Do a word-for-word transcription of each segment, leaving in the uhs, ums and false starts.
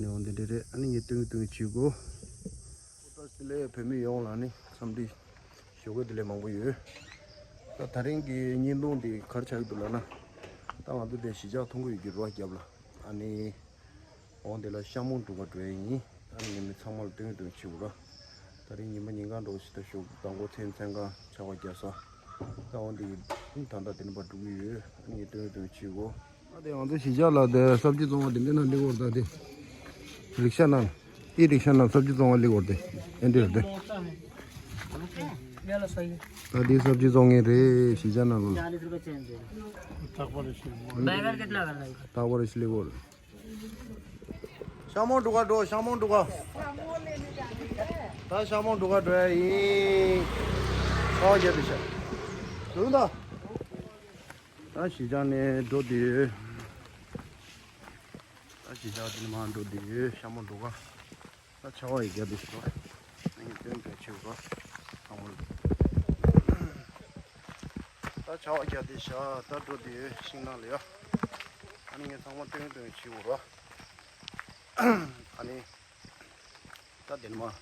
ཡོང་འདི་འདྲ་རེད། ཨ་ནི་ངས་སྟོན་གི་སྟོན་གི་བྱེད་དགོས། ད་དེ་ལས་བོད་མི་ཡོངས་ལ་ནི་འཚམས་འདྲི་ཞུ་དགོས་དེ་ལས་མང་པོ་ཡོད། ད་ད་རིང་གི་བརྙན་ཐུང་འདི་ག་རེ་ཆགས་ཀྱི་འདུག་ལབ་ན། ད་ང་ཚོ་དེ་གཞིས་ཆགས་མཐོང་གི་ཡོད་ཀྱི་རོ་རྒྱབ་ལ། ཨ་ནི་འོང་དེ་ལ་ཤ་མོང་འབྲུག་པ་འགྲོ་ཡ་ཡིན། ཨ་ནི་ངས་མི་ཚང་མ་ལ་སྟོན་གི་སྟོན་གི་བྱེད་དགོས་ར། ད་རིང་ཉི་མ་ཉིན་གང་འགྲོ་ཞིག་ད་ཞོགས་དང་པོ་མཚན་མཚན་གང་ཆར་པ་རྒྱག་ས། ད་འོང་དེ་ད་ལྟ་དེ་ནས་ཕར་འགྲོ་གི་ཡོད། ཨ་ནི་ངས་སྟོན་གི་སྟོན་གི་བྱེད་དགོས། ཨ་དེ་ང་ཚོ་གཞིས་ཆགས་ལ་དེ་སབ་ཇི་བཙོང་བ་དེ་འདྲ་ན་སླེབས་ཡོད་རེད། ད་དེ་རིག་ཤ་ནང་། ཨི་རིག་ཤ་ནང་སབ་ཇི་བཙོང་བ་སླེབས་ཡོད་རེད། དེ་ཨེ་འདྲ་རེད། ད་དེ་སབ་ཇི་བཙོང་མཁན་རེད། གཞིས་ཆགས་ནང་ལ། बैगन कितना करना है? ད་བར་སླེབས་ཡོད་རེད། ཤ་མོང་འབྲུག་ག་འགྲོ། ཤ་མོང་འབྲུག་ག། ད་ཤ་མོང་འབྲུག་ག་འགྲོ་ཡ་ཡིན། ཨོ་རྒྱབ་དེ་ཤ། ལུང་ད། ད་གཞིས་ཆགས་ནས་འགྲོ་དུས། ད་གཞིས་ཆགས་དེ་ནས་མར་འགྲོ་དུས་ཤ་མོང་འབྲུག་ག། ད་ཆར་པ་ཡི་རྒྱབ་དེ་ཤ། ཨ་ནི་སྟོན་དེ་ཆེ་བ། ཚང་མ་ལ། ད་ཆར་པ་རྒྱབ་དེ་ཤ། ད་འགྲོ་དུས་ཤིང་ནགས་ལ་ཡ། ཨ་ནི་ངས་ཚང་མ་སྟོན་སྟོན་བྱེད་དགོས་ར། ཨ་ནི། ད་དེ་ནས་མར།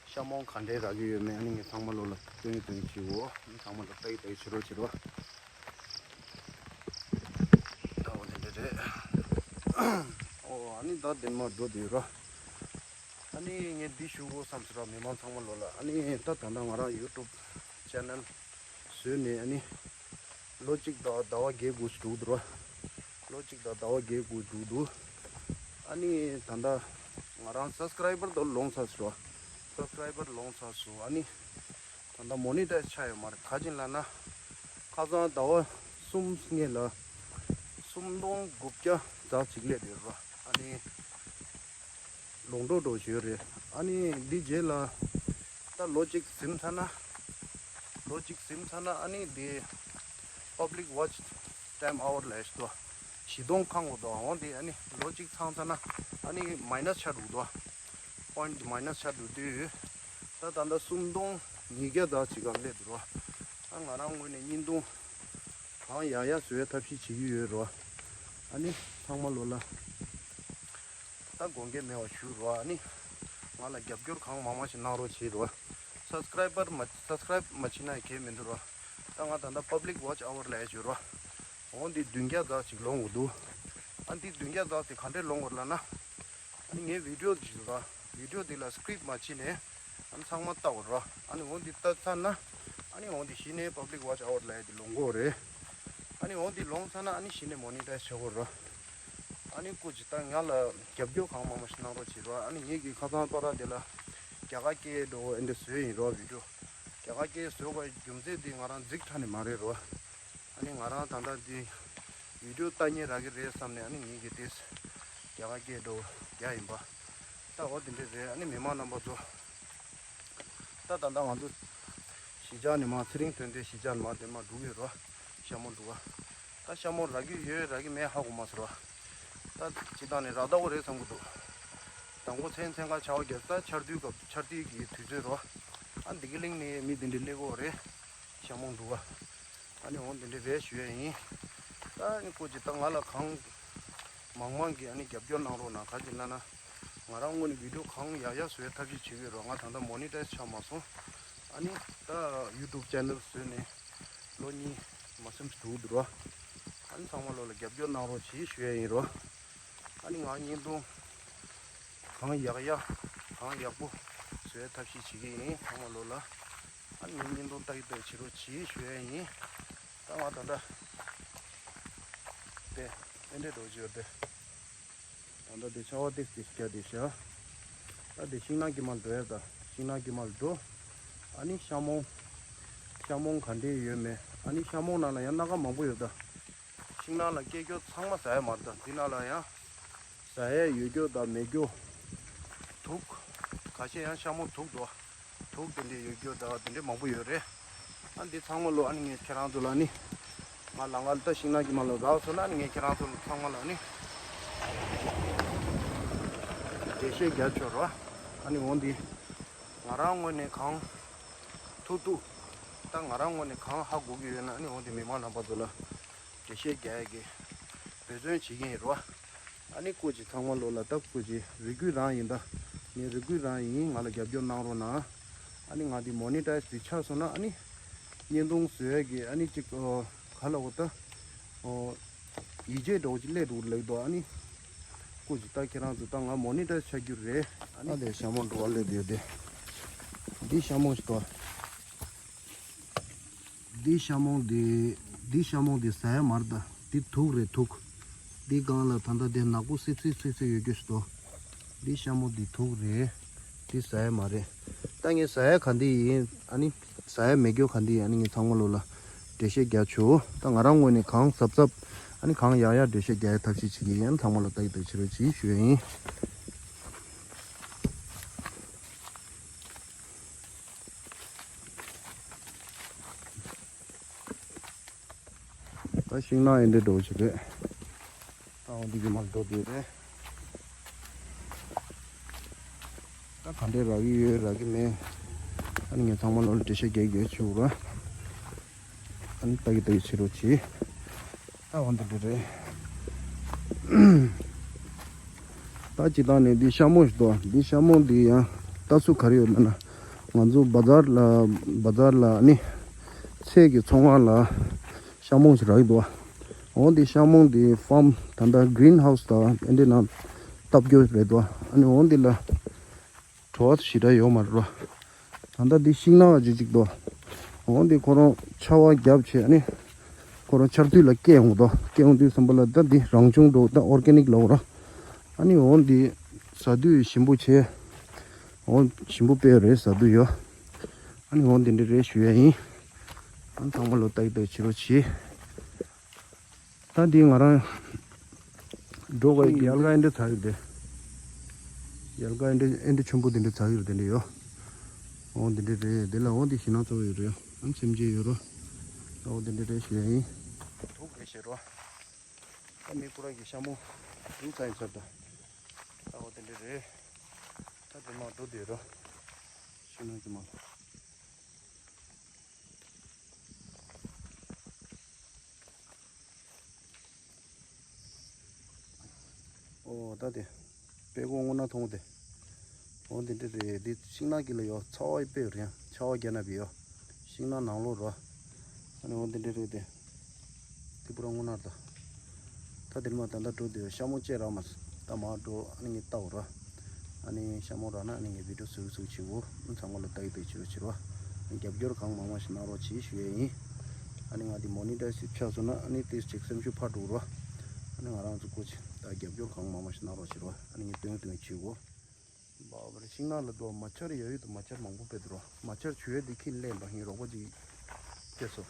ཤ་མོང་ག་འདྲའི་རག་གི་ཡོད་མེད་ཨ་ནི་ངས་ཚང་མ་ལོ་ལ་སྟོན་སྟོན་བྱེད་དགོས། ཨ་ནི་ཚང་མ་ལ་ལྟ་ཡི་ལྟ་ཡི་བྱེད་རོགས་བྱེད་རོགས། ད་འོ་དེ་འདྲ་རེད། ཨོ་ཨ་ནི་ད་དེ་ནས་མར་འགྲོ་དུས་ར། ཨ་ནི་ངས་འདི་ཞུ་དགོས་བསམ་སོང་ར། མི་མང་ཚང་མ་ལོ་ལ། ཨ་ནི་ད་ད་ལྟ་ང་རང་ཡུ་ཊུབ་ཆེ་ནལ་བཟོས་ནས་ཨ་ནི་ལོ་གཅིག་དང་ཟླ་བ་བརྒྱད་དགུ་ཞིག་འགྲོ་གི་འདུག་ར། ལོ་གཅིག་དང་ཟླ་བ་བརྒྱད་དགུ་འགྲོ་གི་འདུག་ཨ་ནི་ད་ལྟ་ང་རང་སབ་སི་ཀ་རའི་བར་དུ་ལོངས་ཚར་སོང་ར། སབ་སི་ཀ་རའི་བར་ལོངས་ཚར་སོང་། ཨ་ནི་ད་ལྟ་མོ་ནི་ཊའི་ཛི་ཆགས་ཡོད་མ་རེད། ག་ཅི་ལབ་ན། ཁ་སང་ཟླ་བ་གསུམ་སྔོན་ལ་སུམ་སྟོང་དགུ་བརྒྱ་ཙམ་ཅིག་སླེབས་ཡོད་ར། ཨ་ནི་ལོངས་འགྲོ་འགྲོ་བཞིན་ཡོད་རེད། ཨ་ནི་འདི་རྗེས་ལ་ད་ལོ་གཅིག་ཟིན་ཚར་ན། ལོ་གཅིག་ཟིན་ཚར་ན་ཨ་ནི་འདི་པབ་ལིག་ཝ་ཆི་ཊའིམ་ཨ་ཝར་ལབ་ཡ་ཞིག་འདུག་བཞི་སྟོང་ཁང་དགོས་འདུག་འོ་འདི་ཨ་ནི་ལོ་གཅིག་ཚང་ཚར་ན་ཨ་ནི་མའི་ནས་ཆགས་འགྲོ་གི་འདུག་པོ་ཡིན་ཊི་མའི་ནས་ཆགས་འགྲོ་དུས། ད་ད་ལྟ་སུམ་སྟོང་ཉིས་བརྒྱ་ཙམ་ཅིག་སྒང་སླེབས་འདུག་ར། ཨ་ང་རང་ངོས་ནས་བརྙན་ཐུང་གང་ཡག་ཡག་བཟོ་ཡའི་ཐབས་ཤེས་བྱེད་ཀྱི་ཡོད་ར། ཨ་ནི་ཚང་མ་ལོ་ལ་ད་དགོངས་འགལ་མེད་པ་ཞུ་ར། ཨ་ནི་ང་ལ་རྒྱབ་སྐྱོར་གང་མང་མང་ཞིག་གནང་རོགས་བྱེད་ར། སབ་སི་ཀ་རའི་བར་མ་སབ་སི་ཀ་རའིབ་མ་བྱེད་ན་ཡང་གལ་མི་འདུག་ར། ད་ང་ད་ལྟ་པབ་ལིག་ཝ་ཆི་ཨ་ཝར་ལབ་ཡ་ཡོད་ར། འོ་འདི་བདུན་བརྒྱ་ཙམ་ཅིག་ལོངས་དགོས་འདུག་ཨ་འདི་བདུན་བརྒྱ་ཙམ་དེ་ག་འདྲས་ལོངས་དགོས་རེད་ལབ་ན། ཨ་ནི་ངའི་བི་ཌིའོ་འདི་ཞིག་ར། བི་ཌིའོ་འདི་ལ་སི་ཀི་རིབ་མ་བྱས་ནས་ཨ་ནི་ཚང་མ་ལྟ་དགོས་ར། ཨ་ནི་འོ་འདི་ལྟ་ཚར་ན་ཨ་ནི་འོ་འདི་གཞི་ནས་པབ་ལིག་ཝ་ཆི་ཨ་ཝར་ལབ་ཡ་འདི་ལོངས་དགོས་རེད། ཨ་ནི་འོ་འདི་ལོངས་ཚར་ན་ཨ་ནི་གཞི་ནས་མོ་ནི་ཊའི་ཛི་བྱེད་དགོས་ར། ཨ་ནི་སྐུ་མཁྱེན། ད་ང་ལ་རྒྱབ་སྐྱོར་གང་མང་མང་ཞིག་གནང་རོགས་བྱེད་ར། ཨ་ནི་ངེད་ཀྱི་ཁ་སང་པ་ར་དེ་ལ་རྒྱ་གར་སྐད་འགྲོ་འོ་འདི་བཟོས་ཡིན་ར་བི་ཌིའོ། རྒྱ་གར་སྐད་བཟོས་པའི་རྒྱུ་མཚན་དེ་ང་རང་རྫིག་ཁྲ་ནས་མ་རེད་ར། ཨ་ནི་ང་རང་ད་ལྟ་འདི་བི་ཌིའོ་ལྟ་མཁན་རག་གི་རེད་བསམ་ནས་ཨ་ནི་ངེད་ཀྱི་དེ་རྒྱ་གར་སྐད་འགྲོ་རྒྱག་ཡིན་པ། ད་འོ་དེ་འདྲ་རེད། ཨ་ནི་མི་མང་རྣམ་པ་ཚོ། ད་ད་ལྟ་ང་ཚོ་གཞིས་ཆགས་ནས་མར་ཚེ་རིང་དོན་ལྡན་གཞིས་ཆགས་ནས་མར་དེ་མར་འགྲོ་གི་ཡོད་ར། ཤ་མོང་འགྲོ་ག་ད་ཤ་མོང་རག་གི་ཡོད་རག་གི་མེད་ཧ་གོ་མ་སོང་ར། ད་སྤྱིར་བཏང་ནས་རག་བསྡད་ཀྱི་རེད་བསམ་གྱི་འདུག་དང་པོ་མཚན་མཚན་ཁ་ཆར་པ་བརྒྱབ་ས་ཆར་དུས་སྐབས་ཆར་དུས་ཀྱི་དུས་ཚོད་ར། ཨ་འདི་གི་གླིང་ནས་མི་འདི་འདྲ་སླེབས་ཀྱི་ཡོད་རེད། ཤ་མོང་འགྲོ་ག་ཨ་ནི་འོ་འདི་འདྲ་རེད་ཞུ་ཡ་ཡིན། ད་ཨ་ནི་སྐུ་མཁྱེན། ད་ང་ལ་གང་མང་མང་གིས་ཨ་ནི་རྒྱབ་སྐྱོར་གནང་རོགས་གནང་། ག་ཅི་ལབ་ན། ང་རང་ངོས་ནས་བི་ཌིའོ་གང་ཡག་ཡག་བཟོ་ཡ་ཐབས་ཤེས་བྱེད་ཀྱི་ཡོད་ར། ང་ད་ལྟ་མོ་ནི་ཊའི་ཛི་ཆགས་མ་སོང་། ཨ་ནི་ད་ཡུ་ཊུབ་ཆེ་ནལ་བཟོས་ནས་ལོ་གཉིས་མ་ཟིན་ཙམ་འགྲོ་གི་འདུག་ར། ཨ་ནི་ཚང་མ་ལོ་ལ་རྒྱབ་སྐྱོར་གནང་རོགས་བྱེད་ཞུ་ཡ་ཡིན་ར། ཨ་ནི་ང་བརྙན་ཐུང་གང་ཡག་ཡག་གང་ཡག་པོ་བཟོ་ཡ་ཐབས་ཤེས་བྱེད་ཀྱི་ཡིན། ཚང་མ་ལོ་ལ། ཨ་ནི་བརྙན་ཐུང་ལྟ་གི་ལྟ་གི་བྱེད་རོགས་བྱེད་ཞུ་ཡ་ཡིན། ད་ང་ད་ལྟ་དེ་ཨེ་འདྲས་འགྲོ་གི་ཡོད་དེ། ད་ལྟ་དེ་ཆར་པ་ཏོག་ཙམ་རྒྱག་བསྡད་ཤག་ད་དེ་ཤིང་ནགས་ཀྱི་མར་འགྲོ་ཡ། ད་ཤིང་ནགས་ཀྱི་མར་འགྲོ། ཨ་ནི་ཤ་མོང་། ཤ་མོང་ག་འདྲས་ཡོད་མེད། ཨ་ནི་ཤ་མོང་ནང་ལ་ཡང་སྣ་ཁ་མང་པོ་ཡོད་ད། ཤིང་ནགས་ལ་སྐྱེ་རྒྱུ་ཚང་མ་ཟ་ཡ་མ་རེད་ད། འདི་ནང་ལ་ཡང་ཟ་ཡ་ཡོད་རྒྱུ་དང་མེད་རྒྱུ། དུག་ཁ་ཤས་ཡང་ཤ་མོང་དུག་འདུག་དུག་དེ་འདྲས་ཡོད་རྒྱུ་དང་དེ་འདྲས་མང་པོ་ཡོད་རེད། ཨ་འདི་ཚང་མ་ལོ་ཨ་ནི་ངས་ཁྱེད་རང་ཚོ་ལ་ནི། ང་ལ་ང་ལ་ད་ཤིང་ནགས་ཀྱི་མར་ལ་རག་སོང་ན་ཨ་ནི་ངས་ཁྱེད་རང་ཚོ་ལ་ཚང་མ་ལ་ནི་འགྲེལ་བཤད་རྒྱག་ཆོག་ར། ཨ་ནི་འོ་འདི་ང་རང་ངོས་ནས་གང་ཐུབ་ཐུབ། ད་ང་རང་ངོས་ནས་གང་ཧ་གོ་གི་ཡོད་ན་ཨ་ནི་འོ་འདི་མི་མང་རྣམ་པ་ཚོ་ལ་འགྲེལ་བཤད་རྒྱག་ཡ་གི་འབད་བརྩོན་བྱེད་ཀྱི་ཡིན་ར། ཨ་ནི་སྐུ་མཁྱེན་ཚང་མ་ལོ་ལ་ད་སྐུ་མཁྱེན་རེ་སྐུལ་རང་ཡིན་ད། ངའི་རེ་སྐུལ་རང་ཡིན། ང་ལ་རྒྱབ་སྐྱོར་གནང་རོགས་གནང་། ཨ་ནི་ང་འདི་མོ་ནི་ཊའིཛ་འདི་ཆགས་སོང་ན་ཨ་ནི་བརྙན་ཐུང་བཟོ་ཡས་ཀྱི་ཨ་ནི་ཅིག་ཨོ་ག་ལ་འོ་ད་ཨོ་ཡིད་ཆེས་འདྲ་བོ་ཅིག་སླེབས་འདུག་ལབ་འདུག་ཨ་ནི་སྐུ་མཁྱེན་ད་ཁྱེད་རང་ཚོ་ད་ང་མོ་ནི་ཊའིཛ་ཆགས་རྒྱུ་རེད། ཨ་ནི་ཨ་དེ་ཤ་མོ་འགྲོ་བ་སླེབས་ཡོད་དེ། འདི་ཤ་མོ་ཞིག་འདུག་འདི་ཤ་མོང་འདི། འདི་ཤ་མོང་འདི་ཟ་ཡ་མ་རེད་ད། འདི་དུག་རེད་དུག་འདི་སྒང་ལ་ད་ལྟ་འདི་ནག་པོ་སིབ་སིབ་སིབ་སིབ་ཡོད་རྒྱུ་ཞིག་འདུག་འདི་ཤ་མོང་འདི་དུག་རེད། འདི་ཟ་ཡ་མ་རེད། ད་ངས་ཟ་ཡ་ག་འདི་ཡིན་ཨ་ནི། ཟ་ཡ་མེད་རྒྱུ་ག་འདི་ཡིན་ཨ་ནི་ངས་ཚང་མ་ལོ་ལ་འགྲེལ་བཤད་རྒྱག་ཆོག་ད་ང་རང་ངོས་ནས་གང་གཟབ་གཟབ་ཨ་ནི་གང་ཡག་ཡག་འགྲེལ་བཤད་རྒྱག་ཡ་ཐབས་ཤེས་བྱེད་ཀྱི་ཡིན། ཚང་མ་ལ་ལྟ་ཡི་ལྟ་ཡི་བྱེད་རོགས་གྱིས་ཞུ་ཡ་ཡིན། ད་ཤིང་ནགས་ཨེ་འདྲ་འགྲོ་ཆེ་རེད། ད་འོ་འདི་གི་མར་འགྲོ་དུས་རེད། ད་ག་འདྲས་རག་གི་ཡོད་རག་གི་མེད། ཨ་ནི་ངས་ཚང་མ་ལོ་ལ་འགྲེལ་བཤད་རྒྱག་རྒྱག་ཆུག་ར། ཨ་ནི་ལྟ་གི་ལྟ་གི་བྱེད་རོགས་གྱིས། ད་འོ་འདི་འདྲ་རེད། ད་སྤྱིར་བཏང་ནས་འདི་ཤ་མོ་ཞིག་འདུག་འདི་ཤ་མོ་འདི་ཡང་ལྟ་ཚུལ་ག་རེ་ཡོད་ལབ་ན། ང་ཚོ་བ་ཛར་ལ་བ་ཛར་ལ་ནི་ཚལ་གྱི་ཚོང་ཁང་ལ་ཤ་མོ་ཞིག་རག་གི་འདུག་འོ་འདི་ཤ་མོ་འདི་ཕམ་ད་ལྟ་གྷི་རིན་ཧའུ་སི་དང་ཨེ་འདྲ་ནང་བཏབ་རྒྱུ་རེད་འདུག་ཨ་ནི་འོ་འདི་ལ་བྲོ་བ་ཞེ་དྲག་ཡོད་མ་རེད་རོ། ད་ལྟ་འདི་ཤིང་ནགས་ཅིག་ཅིག་འདུག་འོ་འདི་ཁོ་རང་ཆར་པ་བརྒྱབ་བྱས་ཨ་ནི་ཁོ་རང་ཆར་དུས་ལ་སྐྱེ་འོང་འདུག་སྐྱེ་འོང་དུས་ཙམ་པ་ལ་ད་འདི་རང་བྱུང་འདུག་ད་ཨོར་གེ་ནིག་ལབ་ར། ཨ་ནི་འོ་འདི་ཟ་དུས་ཞིམ་པོ་བྱས། འོ་ཞིམ་པོ་དཔེ་རེད་ཟ་དུས་ཡོད། ཨ་ནི་འོ་འདི་འདྲ་རེད་ཞུ་ཡ་ཡིན། ཨ་ནི་ཚང་མ་ལོ་ལྟ་གི་ལྟ་གི་བྱེད་རོགས་གྱིས། ད་འདི་ང་རང་འགྲོ་ག་ཡལ་ག་ཨེ་འདྲ་ཚ་གི་རེད། ཡལ་ག་ཨེ་འདྲ་ཨེ་འདྲ་ཆེན་པོ་འདི་འདྲ་ཚ་གི་རེད་འདི་འདྲ་ཡོད། འོ་འདི་འདྲ་རེད། འདི་ལ་འོ་འདི་ཞིང་ནགས་གཙོ་བོ་ཡོད་རེད། ཨ་ནི་སེམས་ཅན་ཡོད་རོ། ཨ་འོ་འདི་འདྲ་རེད་ཞུ་ཡ་ཡིན། དུག་རེད་ཞེས་རོ། ད་མི་ཁོ་རང་གི་ཤ་མོ་དུག་ཚ་ཡིན་ཚར་ད། ཨ་འོ་འདི་འདྲ་རེད། ད་འདི་མ་འགྲོ་འདི་རོ། ཤིང་ནགས་ཀྱི་མ། ཨོ་ད་དེ། དཔེ་ཀོང་སྔོ་ནག་མཐོང་དེ། འོ་དེ་འདྲ་རེད། འདི་ཤིང་ནགས་དཀྱིལ་ལ་ཡོད། ཚ་བ་དཔེ་རེད། ཡང་ཆར་པ་བརྒྱབ་ན་བི་ཡོད། ཤིང་ནགས་ནང་ལོགས་རོ། ཨ་ནི་འོ་དེ་འདྲ་རེད་དེ། དེ་པུ་ར་སྔོ་ནག་ད། ད་དེར་མ་ད་ལྟ་འགྲོ་དུས་ཤ་མོ་བཅད་རག་མ་སོང་། ད་མར་འགྲོ་ཨ་ནི་ངས་ལྟ་འོ་རོ། ཨ་ནི་ཤ་མོ་རག་ན་ཨ་ནི་ངས་བི་ཌིའོ་བཟོ་གི་བཟོ་གི་བྱེད་འོ། ཨ་ནི་ཚང་མ་ལ་ལྟ་གི་ལྟ་གི་བྱེད་རོགས་བྱེད་རོགས། ཨ་ནི་རྒྱབ་སྐྱོར་གང་མང་མང་ཞིག་གནང་རོགས་བྱེད་ཞུ་ཡས་ཡིན། ཨ་ནི་ང་འདི་མོ་ནི་ཊའིཛ་ཆགས་སོང་ན་ཨ་ནི་ཏིས་ཅིག་སེམས་ཤུགས་འཕར་འགྲོ་རོགས། ཨ་ནི་ང་རང་ཚོ་སྐུ་མཁྱེན་ད་རྒྱབ་སྐྱོར་གང་མང་མང་ཞིག་གནང་རོགས་བྱེད་རོགས། ཨ་ནི་ངས་སྟོན་སྟོན་བྱེད་འོ། བ་བ་རེ་ཤིང་ནགས་ལ་འགྲོ་མ་ཆར་ཡ་ཡུལ་དུ་མ་ཆར་མང་པོ་སྤེལ་འདུག་རོ། མ་ཆར་ཆུ་ཡོད་འདི་ཁྱི་ལས་འགྲོ་ཧིན་རོགས་པ་ཅིག་སྐྱེས་སོ།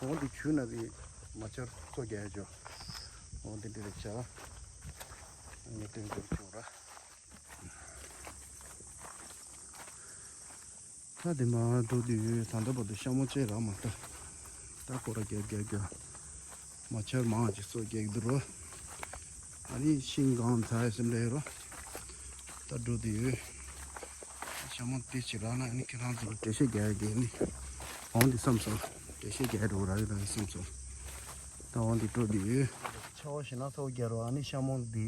འོ་འདི་ཆུ་ན་བི་མ་ཆར་གཙོ་རྒྱག་ཡ་ཅོ། འོ་འདི་འདི་རེད་ཆ། ངས་སྟོན་སྟོན་བྱེད་འོ་ར། ད་དེ་མ་འགྲོ་དུས་ད་ལྟ་བར་དུ་ཤ་མོ་བཅད་རག་མ་ཐལ། ད་སྐོར་ར་རྒྱག་རྒྱག་རྒྱག་མ་ཆར་མང་ཅིག་གསོ་རྒྱག་གི་འདུག་རོ། ཨ་ནི་ཤིང་གང་ཚ་ཡ་སེམས་ལས་རོ། ད་འགྲོ་དུས་ཤ་མོ་དེ་ཅིག་རག་ན་ཨ་ནི་ཁྱེད་རང་ཚོ་ལ་འགྲེལ་བཤད་རྒྱག་ཡ་གི་ནི་འོང་དེ་བསམ་སོང་། འགྲེལ་བཤད་རྒྱག་ཡ་འགྲོ་རག་གི་རག་གི་བསམ་སོང་། ད་འོང་དེ་འགྲོ་དུས་ཆར་པ་ཞིག་ན་ཚོགས་རྒྱག་རོགས། ཨ་ནི་ཤ་མོ་འདི་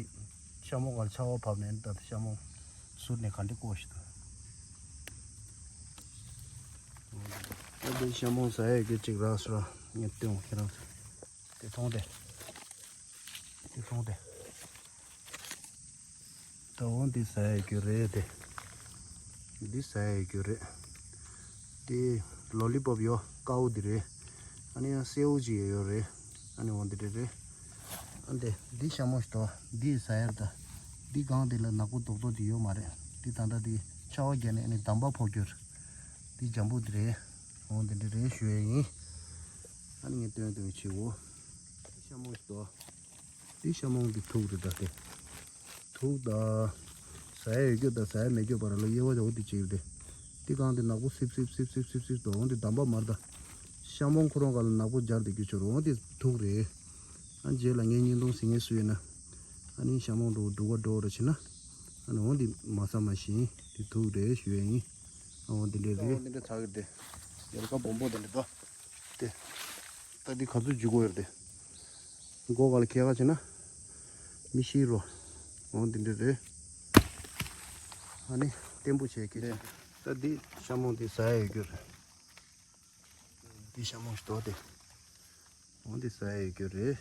ཤ་མོ་གང་ཆར་པ་བབས་ནས་ད་ཤ་མོ་ཟུར་ནས་ག་འདྲ་བཀོག་ཞིག་ད། ཨ་འདི་ཤ་མོ་ཟ་ཡས་ཀྱི་ཅིག་རག་སོ་ར། ངས་སྟོན་འོ་ཁྱེད་རང་ཚོ། དེ་མཐོང་དེ། དེ་མཐོང་དེ། ད་འོ་འདི་ཟ་ཡས་རྒྱུ་རེད་དེ། འདི་ཟ་ཡས་རྒྱུ་རེད། དེ་ལོ་ལི་པོབ་ཡོ་དཀར་པོ་འདི་རེད། ཨ་ནི་ཡང་སེའུ་ཅིག་ཡོད་རེད། ཨ་ནི་འོ་འདི་འདྲ་རེད། ཨ་འདི་འདི་ཤ་མོ་ཞིག་འདུག་འདི་ཟ་ཡས་ད། འདི་སྒང་འདི་ལ་ནག་པོ་རྡོག་རྡོག་འདི་ཡོད་མ་རེད། འདི་ད་ལྟ་འདི་ཆར་པ་བརྒྱབ་ནས་ཨ་ནི་འདམ་པ་ཕོག་རྒྱུ་རེད། འདི་འཇམ་པོ་འདི་རེད། འོ་འདི་འདྲ་རེད་ཞུ་ཡས་ཡིན། ཨ་ནི་ངས་སྟོན་སྟོན་བྱེད་འོ། འདི་ཤ་མོ་ཞིག་འདུག་འདི་ཤ་མོང་འདི་ཐུག་རེད་ད་དེ། ཐུག་ད། ཟ་ཡ་ཡོད་རྒྱུ་ད་ཟ་ཡ་མེད་རྒྱུ་བར་ལ་དབྱེ་བ་འོ་དེ་གཅིག་རེད། འདི་གང་དེ་ནག་པོ་སིབ་སིབ་སིབ་སིབ་སིབ་སིབ་ད་འོ་འདི་འདམ་པ་མར་ད། ཤ་མོང་ཁོ་རང་ག་ལ་ནག་པོ་སྦྱར་དེ་རྒྱུ་ཆོ་རོ་འོ་དེ་ཐུག་རེད། ཨ་རྗེས་ལ་ངས་བརྙན་ཐུང་ཟིན་ངེས་སུ་ཡོད་ན། ཨ་ནི་ཤ་མོང་འགྲོ་འགྲོ་བ་འགྲོ་ར་ཕྱིན་ན། ཨ་ནི་འོ་འདི་མ་ཟ་མ་ཤིན་འདི་ཐུག་རེད་ཞུ་ཡ་ཡིན། ཨ་འོ་འདི་འདྲ་རེད། འོ་འདི་འདྲ་ཚ་གི་རེད། ཡལ་ག་སྦོམ་པོ་འདི་འདྲ་ད། དེ། ད་འདི་ག་ཚོད་འཇུ་དགོས་ཡོད་རེད། མགོ་ག་ལ་ཁྱེར་ག་བྱས་ན། མི་ཤི་རོ། འོ་འདི་འདྲ་རེད། ཨ་ནི་བརྟན་པོ་བྱས་ཀྱི་རེད། ད་འདི་ཤ་མོང་འདི་ཟ་ཡ་ཡོད་རྒྱུ་རེད། འདི་ཤ་མོང་ཞིག་འདུག་སྟེ། འོ་འདི་ཟ་ཡ་ཡོད་རྒྱུ་རེད།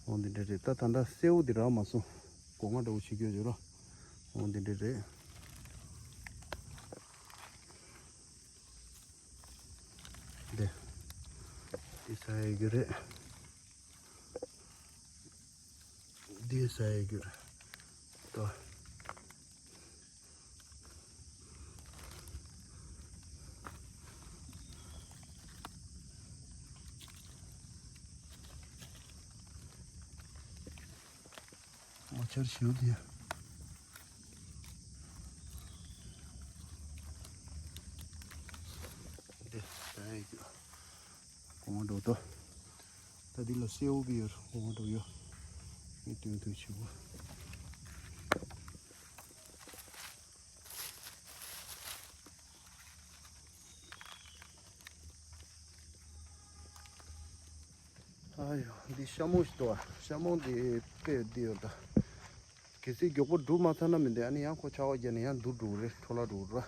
འོ་འདི་འདྲ་རེད། ད་ད་ལྟ་སེའུ་འདི་རག་མ་སོང་། སྒོ་ང་འདྲ་བོ་བྱེད་རྒྱུ་ཡོད་ར། འོ་འདི་འདྲ་རེད། འདི། འདི་ཟ་ཡ་ཡོད་རྒྱུ་རེད། འདི་ཟ་ཡ་རྒྱུ་རེད། ད། མ་ཆར་ཞིའུ་དེ། འདི་ཟ་ཡ་རྒྱུ། གོང་འགྲོ་ཏོ། ད་འདི་ལ་སེའུ་བི་ཡོར་གོང་འགྲོ་ཡོ། མི་དུང་དུང་ཆེ་བོ། ཨ་ཡོ། འདི་ཤ་མོང་ཞིག་འདུག་ཨ། ཤ་མོང་འདི་དཔེ་འདི་ཡོད་ད། གལ་སྲིད་མགྱོགས་པོ་སྒྲུག་མ་ཚར་ན་མི་འདུག་ཨ་ནི་ཡང་ཁོ་ཆར་པ་བརྒྱབ་ནས་ཡང་འདུག་འགྲོ་གི་རེད། འཕྲོ་བརླག་འགྲོ་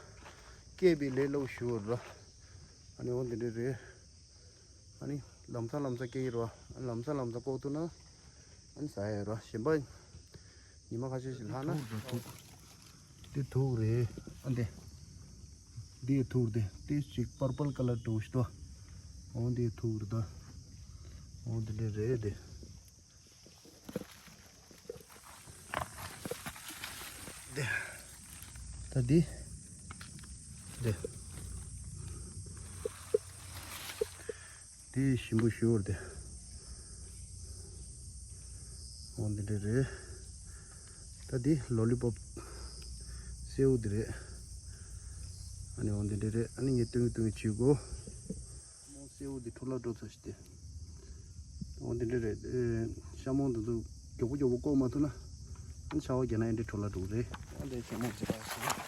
གི་རེད། སྐྱེས་པའི་ལས་སླ་པོ་ཞུ་བ་རེད། ཨ་ནི་འོ་འདི་འདྲ་རེད། ཨ་ནི་ལམ་སང་ལམ་སང་སྐྱེ་གི་རེད། ཨ་ནི་ལམ་སང་ལམ་སང་བཀོག་ཐུབ་ན་ཨ་ནི་ཟ་ཡ་རེད། གཞན་པ་ཉི་མ་ཁ་ཤས་ཤིག་ལྷག་ན། འདི་དུག་རེད། ཨ་འདི། འདི་དུག་རེད། འདི་ཅིག་པར་པལ་ཀ་ལར་འདྲ་བོ་ཞིག་འདུག་འོ་འདི་དུག་རེད་ད། འོ་འདི་འདྲ་རེད་དེ། འདི། ད་འདི། འདི། དེ་ཞིམ་པོ་ཞེ་པོ་རེད་དེ། འོ་འདི་འདྲ་རེད། ད་འདི་ལོ་ལི་པོབ། སེའུ་འདི་རེད། ཨ་ནི་འོ་འདི་འདྲ་རེད། ཨ་ནི་ངས་སྟོན་གི་སྟོན་གི་བྱེད་དགོས། མོ་སེའུ་འདི་འཕྲོ་བརླག་འགྲོ་ཚར་ཤག་སྟེ། འོ་འདི་འདྲ་རེད། ཨེ། ཤ་མོང་འདི་ཚོ་མགྱོགས་པོ་མགྱོགས་པོ་བཀོག་མ་ཐུབ་ན། ཨ་ནི་ཆར་པ་བརྒྱབ་ན་ཡང་འདི་འཕྲོ་བརླག་འགྲོ་གི་རེད། ཨ་འདི་ཤ་མོང་ཅིག་རག་སོང་།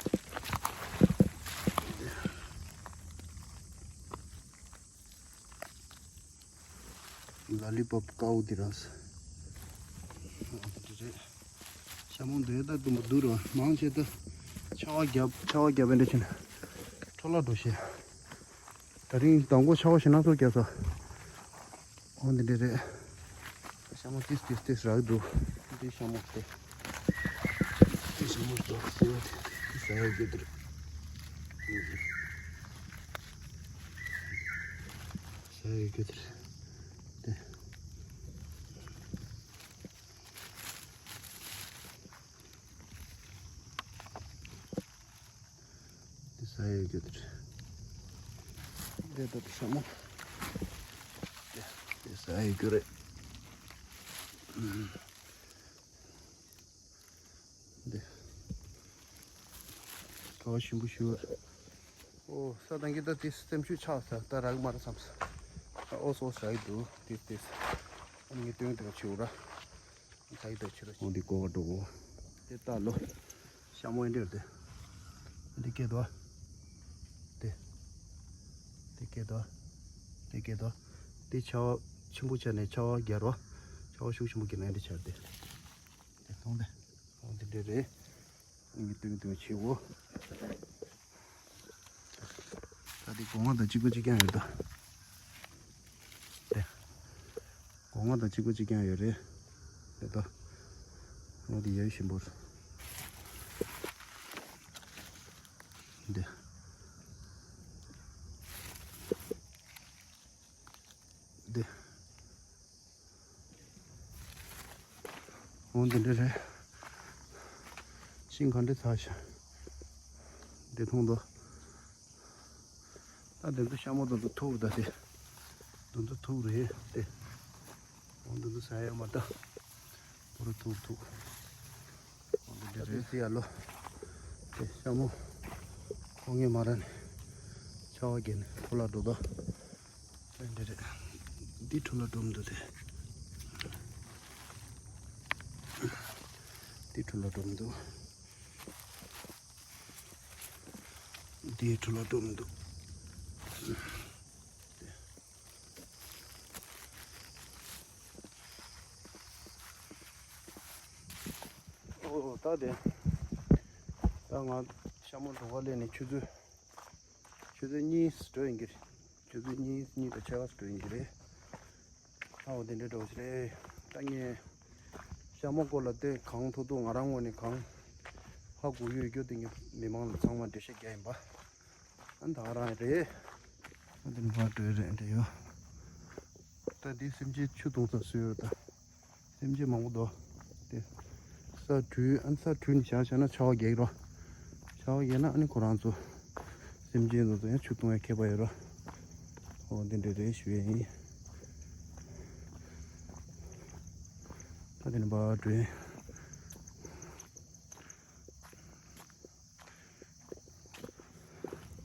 ལ་ལི་པོབ་དཀར་པོ་འདི་རང་ས། འདི་རེད། ཤ་མོང་འདི་ད་དུམ་བུ་འདུག་ར། མང་ཆེ་ད་ཆར་པ་བརྒྱབ་ཆར་པ་བརྒྱབ་པའི་འདྲ་བྱས་ནས་འཕྲོ་བརླག་འགྲོ་ཤེས། ད་རིང་མདང་དགོང་ཆར་པ་ཞེ་དྲག་ཚོ་བརྒྱབ་སོང་། འོ་འདི་འདྲ་རེད། ཤ་མོང་ཏིས་ཏིས་ཏིས་རག་འདུག་འདི་ཤ་མོང་སྟེ། འདི་ཤ་མོང་འདུག་ཟེར་བ་དེ་ཟ་ཡ་རྒྱུ་དེ་རེད། ཟ་ཡ་རྒྱུ་དེ་རེད། དེ། དེ་ཟ་ཡ་རྒྱུ་དེ་རེད། དེ་ད་དེ་ཤ་མོང་། དེ་དེ་ཟ་ཡ་རྒྱུ་རེད། འདི། ག་བ་ཞིམ་པོ་ཞུ། ཨོ་ས་དང་གི་ད་དེ་སེམས་ཤུགས་ཆག་ས་ད་རག་མ་ར་བསམ་ས། ཨོ་སོ་ས་ཡི་འདུག་དེ་དེ། ཨ་ནི་ངས་སྟོན་སྟོན་ཆེ་བོ་ར། ད་ཡི་ད་ཆེ་ར། འོ་འདི་ཀོ་བ་འགྲོ་གོ། དེ་ལྟ་ལོ། ཤ་མོང་འདྲ་དེ། འདི་སྐད་དོ། དེ། དེ་སྐད་དོ། དེ་སྐད་དོ། དེ་ཆར་པ་ཆེན་པོ་ཆགས་ནས་ཆར་པ་རྒྱག་རོ། ཆར་པ་ཤུགས་ཆེན་པོ་རྒྱག་ནས་འདི་ཆགས་དེ། དེ་མཐོང་དེ། འོ་འདི་འདྲ་རེད། ངས་སྟོན་སྟོན་བྱེད་འོ། ད་དེ་སྒོ་ང་དང་གཅིག་པ་གཅིག་རྐྱང་ཡོད་ད། དེ། སྒོ་ང་དང་གཅིག་པ་གཅིག་རྐྱང་ཡོད་རེད། དེ་ད། འོ་དེ་ཡོད་ཞིམ་པོ་རེད། དེ། འདི། འོ་འདི་འདྲ་རེད། ཤིང་ག་འདྲ་ཚ་ཤག་འདི་མཐོང་དོ། ད་འདི་ཚོ་ཤ་མོང་འདི་ཚོ་ཐུག་ད་དེ། འདི་ཚོ་ཐུག་རེད་དེ། འོ་འདི་ཚོ་ཟ་ཡ་མ་ད། པོ་ར་ཐུག་ཐུག་འདི་རེད་ཟེར་ཡ་ལོ། དེ་ཤ་མོང་། ཁོ་ངས་མ་ར་ནས། ཆར་པ་བརྒྱབ་ནས་འཕྲོ་བརླག་འགྲོ་དོ། དེ་འདི་རེད། འདི་འཕྲོ་བརླག་འགྲོ་མི་འདུག་དེ། འདི་འཕྲོ་བརླག་འགྲོ་མི་འདུག་འདི་འཕྲོ་བརླག་འགྲོ་མི་འདུག་དེ། ཨོ་ད་དེ། ད་ང་ཤ་མོ་འགྲོ་ག་སླེབས་ནས་ཆུ་ཚོད། ཆུ་ཚོད་གཉིས་འགྲོ་ཡིན་གྱི་རེད། ཆུ་ཚོད་གཉིས་གཉིས་དང་ཕྱེད་ཀ་འགྲོ་ཡིན་གྱི་རེད། ཨའོ་དེ་འདྲའི་འགྲོ་ཞིག་རེད། ད་ངས་ཤ་མོ་སྐོར་ལ་དེ་གང་ཐུབ་ཐུབ་ང་རང་ངོས་ནས་གང་ཧ་གོ་ཡོད་རྒྱུ་དེ་ངས་མི་མང་ལ་ཚང་མ་འགྲེལ་བཤད་རྒྱག་ཡིན་པ། ཨ་ད་རང་རེད། ཨ་དེ་ནི་ཕར་འགྲོ་ཡི་རེད་འདྲ་ཡོད། ད་དེ་སེམས་ཅན་ཆུ་འཐུང་ས་སུ་ཡོད་ད། སེམས་ཅན་མང་པོ་འདུག་དེ། ས་དྲུད་ཨ་ནི་ས་དྲུད་ནས་བཞག་བཞག་ན་ཆར་པ་རྒྱག་རོ། ཆར་པ་རྒྱག་ན་ཨ་ནི་ཁོ་རང་ཚོ། སེམས་ཅན་ཚོ་ཚོ་ཡང་ཆུ་འཐུང་ཡ་མཁས་པ་ཡོད་རོ། ཨོ་དེ་འདྲ་རེད་ཞུ་ཡ་ཡིན། ད་དེ་ནི་ཕར་འགྲོ་ཡིན།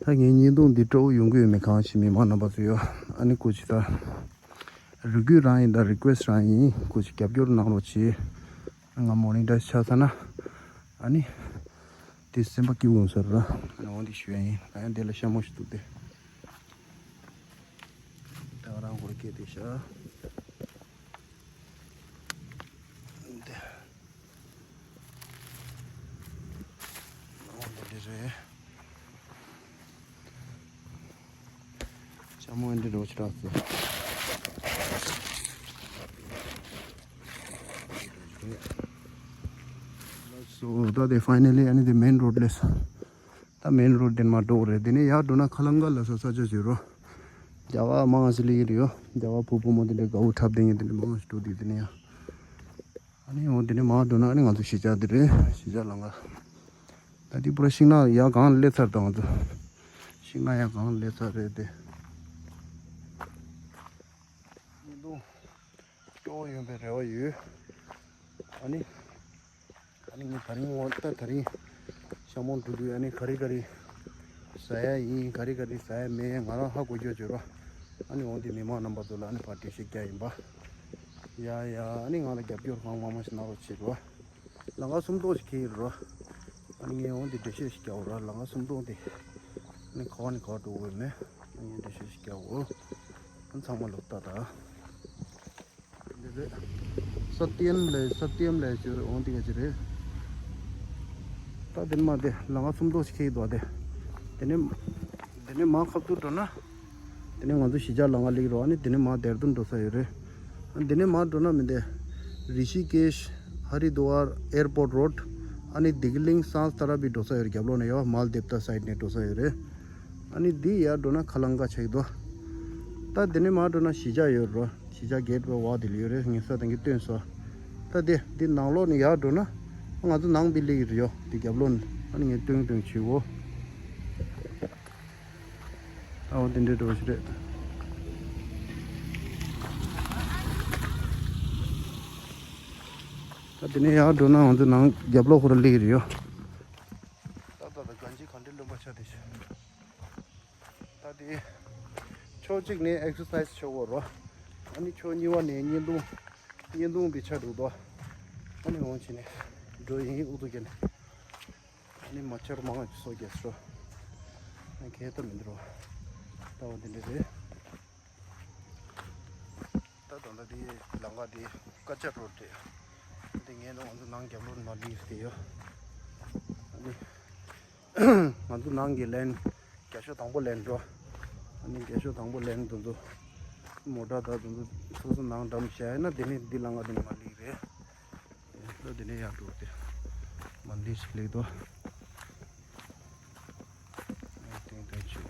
ད་ངའི་བརྙན་ཐུང་འདི་སྤྲོ་བོ་ཡོང་གི་ཡོད་མེད་གང་ཞིག་མི་མང་རྣམ་པ་ཚོ་ཡོད། ཨ་ནི་སྐུ་མཁྱེན་ད། རེ་སྐུལ་རང་ཡིན་ད་རི་ཀུ་ཨེ་སི་རང་ཡིན། སྐུ་མཁྱེན་རྒྱབ་སྐྱོར་གནང་རོགས་གྱིས། ང་མོ་ནི་ཊ་ཆགས་ཚར་ན། ཨ་ནི། དེ་སེམས་པ་སྐྱིད་པོ་ཡོང་ས་རེད་ར། ཨ་ནི་འོང་འདི་ཞུ་ཡ་ཡིན། ད་ཡང་དེ་ལ་ཤ་མོ་ཞིག་འདུག་སྟེ། ད་ང་རང་སྒོར་སྐད་དེ་ཤ། འདི། འོ་འདི་འདྲ་རེད། ཤ་མོ་འདི་འདྲ་ཞིག་རག་སོང་། སོ་ད་དེ་ཕའི་ནལ་ལི་ཨ་ནི་དེ་མེན་རོ་ཌི་སླེབས་སོང་། ད་མེན་རོ་ཌི་དེ་ནས་མར་འགྲོ་དགོས་རེད། དེ་ནས་ཡར་འགྲོ་ན་ཁ་ལང་ཀ་ལ་སོགས་ས་ཆ་ཞིག་རོ། རྒྱ་གར་མང་ཞིག་སླེབས་ཀྱི་རེད་ཡོ། རྒྱ་གར་བུ་བུ་མོ་དེ་འདྲ་དགའ་བོ་འཁྲབ་བསྡད་མཁན་དེ་འདྲ་མང་ཞིག་འགྲོ་དུས་དེ་ནས་ཡང་། ཨ་ནི་འོ་དེ་ནས་མར་འགྲོ་ན་ཨ་ནི་ང་ཚོ་གཞིས་ཆགས་དེ་རེད། གཞིས་ཆགས་ལམ་ཁ། ད་དེ་པུ་ར་ཤིང་ནགས་ཡར་སྒང་ལ་སླེབས་ཚར་ད་ང་ཚོ། ཤིང་ནགས་ཡར་སྒང་ལ་སླེབས་ཚར་རེད་དེ། བརྙན་ཐུང་སྐྱོ་བོ་ཡོང་པའི་རེ་བ་ཡོད། ཨ་ནི། ཨ་ནི་ངས་ད་རིང་འོ་ད་ད་རིང་ཤ་མོ་འགྲོ་དུས་ཨ་ནི་ག་རེ་ག་རེ་ཟ་ཡ་ཡིན། ག་རེ་ག་རེ་ཟ་ཡ་མེད། ང་རང་ཧ་གོ་རྒྱུ་བརྗོད་རོགས། ཨ་ནི་འོ་འདི་མི་མང་རྣམ་པ་ཚོ་ལ་ཨ་ནི་ཕར་འགྲེལ་བཤད་རྒྱག་ཡིན་པ། ཡ་ཡ་ཨ་ནི་ང་ལ་རྒྱབ་སྐྱོར་གང་མང་མང་ཞིག་གནང་རོགས་བྱེད་རོགས། ལམ་ཁ་སུམ་མདོ་ཞིག་འཁེལ་ཡོད་རོགས། ཨ་ནི་ངས་འོ་འདི་འགྲེལ་བཤད་ཞིག་རྒྱག་རོགས། ལམ་ཁ་སུམ་མདོ་འདི་ཨ་ནི་ག་བ་ནས་ག་བ་འགྲོ་དགོས་མེད། ཨ་ནི་ངས་འགྲེལ་བཤད་ཞིག་རྒྱག་འོ། ཨ་ནི་ཚང་མ་ལོག་ལྟ་ད། འདི་རེད། ས་ཏིའམ་ལས་ས་ཏིའམ་ལས་ཅིག་རེད། འོང་དེ་ག་ཅིག་རེད། ད་དེ་ནས་མར་དེ་ལམ་ཁ་སུམ་མདོ་ཞིག་འཁེལ་འདུག་དེ། དེ་ནས་དེ་ནས་མར་ཁ་ཐུག་འགྲོ་ན། དེ་ནས་ང་ཚོ་གཞིས་ཆགས་ལམ་ཁ་སླེབས་རོགས། ཨ་ནི་དེ་ནས་མར་དེར་དུན་འགྲོ་ས་ཡོད་རེད། ཨ་ནི་དེ་ནས་མར་འགྲོ་ན་མི་འདི། རི་ཤི་ཀེཤ། ཧ་རི་དུ་ཝར། ཨེར་པོར་རོཌ། ཨ་ནི་དིག་ལིང་སཱན་ཏ་ར་བི་འགྲོ་ས་ཡོད་རེད། རྒྱབ་ལོགས་ནས་ཡོད། མལ་དེབ་ཏ་སའིཌ་ནས་འགྲོ་ས་ཡོད་རེད། ཨ་ནི་འདི་ཡར་འགྲོ་ན་ཁ་ལང་ཀ་ཆགས་ཀྱི་འདུག་ད་དེ་ནས་མར་འགྲོ་ན་གཞིས་ཆགས་ཡོད་རོ། གཞིས་ཆགས་གེ་ཊི་ཝེ་ཝག་དེ་ལ་ཡོད་རེད། ངས་ས་དང་གི་སྟོན་སོང་། ད་དེ་འདི་ནང་ལོགས་ནས་ཡར་འགྲོ་ན་ང་ཚོ་ནང་འདི་སླེབས་ཀྱི་རེད་ཡོ། འདི་རྒྱབ་ལོགས་ནས་ཨ་ནི་ངས་སྟོན་སྟོན་བྱེད་འོ། ཨའོ་དེ་འདྲའི་འགྲོ་ཞིག་རེད། ད་དེ་ནས་ཡར་འགྲོ་ན་ང་ཚོ་ནང་རྒྱབ་ལོགས་ཁོ་ར་སླེབས་ཀྱི་རེད་ཡོ། ད་ད་ད་གང་ཅི་གང་འདྲའི་རློན་པ་ཆགས་བསྡད་ཤག་ད་དེ། ཕྱོགས་གཅིག་ནས་ཨེག་སར་སའི་ཛི་བྱེད་དགོས་རོ། ཨ་ནི་ཕྱོགས་གཉིས་པ་ནས་བརྙན་ཐུང་། བརྙན་ཐུང་འདི་ཆ་འགྲོ་དོ། ཨ་ནི་འོང་བྱས་ནས་འགྲོ་ཡིན་ཨུ་ཚུགས་བརྒྱབ་ནས། ཨ་ནི་མ་ཆར་མང་ང་ཅིག་སོ་རྒྱས་སོ། ཨ་ནི་ཁེ་ད་མི་འདུག་རོ། ལྟ་བ་འདི་འདྲ་རེད། ད་ད་ལྟ་འདི་ལམ་ཁ་འདི་ཀ་ཅ་རོ་ཌི་རེད། འདི་ངས་ནང་ང་ཚོ་ནང་རྒྱབ་ལོགས་མར་སླེབས་བསྡད་ཡོད། ཨ་ནི། ང་ཚོ་ནང་གི་ལེན་རྒྱ་ཤོག་དང་པོ་ལེན་འགྲོ། ཨ་ནི་རྒྱ་ཤོག་དང་པོ་ལེན་དུ་འདུག་མོ་ཊ་དང་དུ་འདུག་སོ་སོ་ནང་འགྲམ་བཞག་ཡིན་ན་དེ་ནས་འདི་ལམ་ཁ་དེ་ནས་མར་སླེབས་རེད། ད་དེ་ནས་ཡར་འགྲོ་དེ་མ་འདི་ཞིག་སླེབས་འདུག་ཏན་ཏན་བྱེད།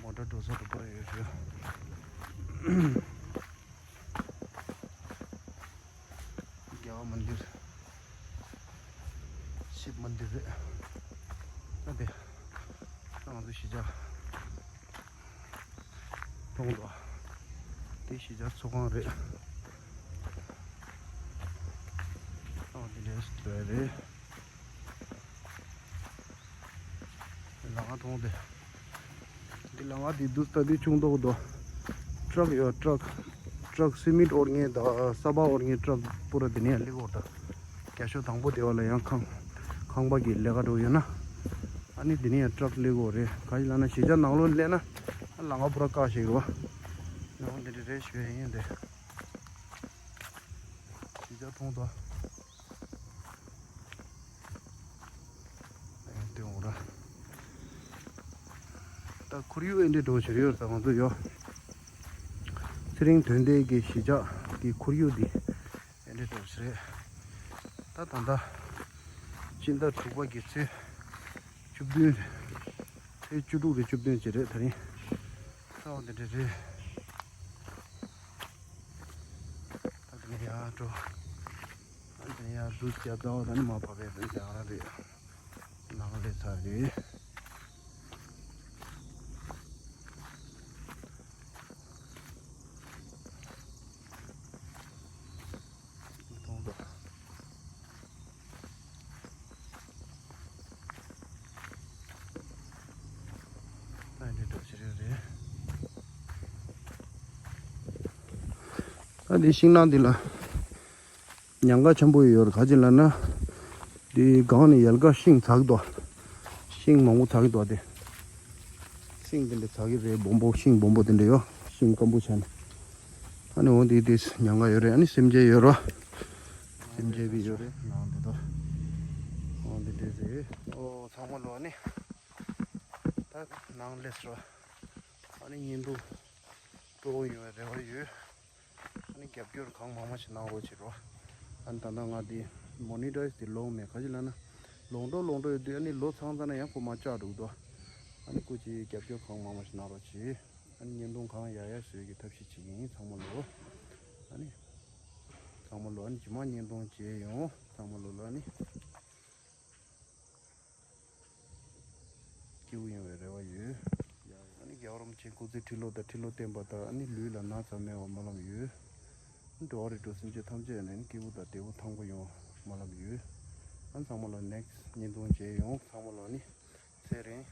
མོ་ཊ་འགྲོ་ས་དུ་པར་ཡོད་རེད། རྒྱལ་བ་མན་དིར། ཤིབ་མན་དིར་རེད། ད་དེ། ང་ཚོ་གཞིས་ཆགས། མཐོང་དོ། དེ་གཞིས་ཆགས་ཚོགས་ཁང་རེད། ཨ་འདི་འདྲས་སུ་འགྲོ་ཡ་རེད། ལམ་ཁ་མཐོང་དེ། འདི་ལམ་ཁ་འདི་འདུག་ད་འདི་ཆུང་མདོག་འདུག་ཊ་རག་ཡོད་ཊ་རག་ཊ་རག་སི་མེན་ཊི་དབོར་མཁན་དང་ས་ཕག་དབོར་མཁན་ཊ་རག་པུ་ར་འདི་ནས་སླེབས་ཡོད་ད། རྒྱ་ཤོག་དང་པོ་དེ་བ་ལ་ཡང་ཁང་ཁང་པ་གི་ལས་ཀ་འགྲོ་ཡོད་ན། ཨ་ནི་འདི་ནས་ཡང་ཊ་རག་སླེབས་ཡོད་རེད། ག་ཅི་ལབ་ན་གཞིས་ཆགས་ནང་ལོགས་སླེབས་ན་ཨ་ལམ་ཁ་པུ་ར་བཀག་བཞག་ཡོད། ཡང་འདི་འདྲ་རེད་ཞུ་ཡ་ཡིན་ཏེ། ཇ་འཐུང་དང་། ཨེ་འདི་འོང་ར། ད་ཁོར་ཡུག་ཨེ་འདྲ་འགྲོ་བྱེད་ཡོད་ད་ང་ཚོ་ཡོ། ཚེ་རིང་དོན་ལྡན་གྱི་གཞིས་ཆགས་ཀྱི་ཁོར་ཡུག་འདི་ཨེ་འདྲ་འགྲོ་བྱེད་རེད། ད་ད་ལྟ་སྤྱི་ཟླ་དྲུག་པ་གི་ཚེས་བཅུ་བདུན་རེད། ཚེས་བཅུ་དྲུག་རེད། བཅུ་བདུན་ཅིག་རེད་ད་རིང་། ས་འོག་འདི་འདྲ་རེད། ད་དེ་ནས་ཡར་འགྲོ། ད་དེ་ནས་ཡར་འཛུལ་རྒྱབ་ལྟ་བ་ད་ནི་མ་བབས་པའི་དོན་ཀྱང་ར་རེད། ནང་ལས་ཚར་རེད། མཐོང་དོ། ད་འདི་འགྲོ་ཕྱིར་རེད། ད་འདི་ཤིང་ནགས་འདི་ལ་ཉེན་ཁ་ཆེན་པོ་ཡོད་རེད། ག་ཅི་ལབ་ན། འདི་སྒང་ནས་ཡལ་ག་ཤིང་ཚགས་དོ། ཤིང་མང་པོ་ཚགས་དོ་དེ། ཤིང་དེ་འདྲ་ཚགས་ཀྱི་རེད། སྦོམ་པོ་ཤིང་སྦོམ་པོ་དེ་འདྲ་ཡོད། ཤིང་སྐམ་པོ་ཆགས་ནས། ཨ་ནི་འོ་འདི་དེ་ཉེན་ཁ་ཡོད་རེད། ཨ་ནི་སེམས་ཅན་ཡོད་རོ། སེམས་ཅན་བི་ཡོད་རེད། ནང་འདི་དོ། འོ་འདི་འདྲ་རེད། ཨོ་ཚང་མ་ལོ་ཨ་ནི། ད་ནང་སླེབས་རོ། ཨ་ནི་བརྙན་ཐུང་སྤྲོ་བོ་ཡོང་བའི་རེ་བ་ཡོད། ཨ་ནི་རྒྱབ་སྐྱོར་གང་མང་མང་ཞིག་གནང་རོགས་བྱེད་རོགས། ཨ་ནི་ད་ལྟ་ང་འདི་མོ་ནི་ཊའི་ཛི་དེ་ལོང་མེད། ག་ཅི་ལབ་ན། ལོང་འགྲོ་ལོང་འགྲོ་ཡོད་དུས་ཨ་ནི་ལོ་ཚང་ཚང་ན་ཡང་ཁོ་མ་བཅག་འགྲོ་གི་འདུག་ཨ་ནི་སྐུ་མཁྱེན་རྒྱབ་སྐྱོར་གང་མང་མང་ཞིག་གནང་རོགས་བྱེད། ཨ་ནི་བརྙན་ཐུང་གང་ཡག་ཡག་བཟོས་ཀྱི་ཐབས་ཤེས་བྱེད་ཀྱི་ཡིན། ཚང་མ་ལོ། ཨ་ནི། ཚང་མ་ལོ་ཨ་ནི་ཇི་མ་བརྙན་ཐུང་མཇལ་ཡོང་། ཚང་མ་ལོ་ལ་ཨ་ནི། སྐྱིད་པོ་ཡོང་བའི་རེ་བ་ཡོད། ཡང་ཨ་ནི་རྒྱལ་བ་རིན་པོ་ཆེ་སྐུ་ཚེ་ཁྲི་ལོ་དང་ཁྲི་ལོ་བརྟན་པ་དང་ཨ་ནི་ལུས་ལ་ན་ཚ་མེད་པ་སྨོན་ལམ་ཡོད། འགྲོ་བ་རིགས་དྲུག་སེམས་ཅན་ཐམས་ཅད་ཡང་ནི་སྐྱིད་པོ་དང་བདེ་པོ་ཐང་པོ་ཡོང་སྨོན་ལམ་ཡོད། ཨ་ནི་ཚང་མ་ལ་ནེགསི་བརྙན་ཐུང་མཇལ་ཡོང་། ཚང་མ་ལ་ཨ་ནི་ཚེ་རིང་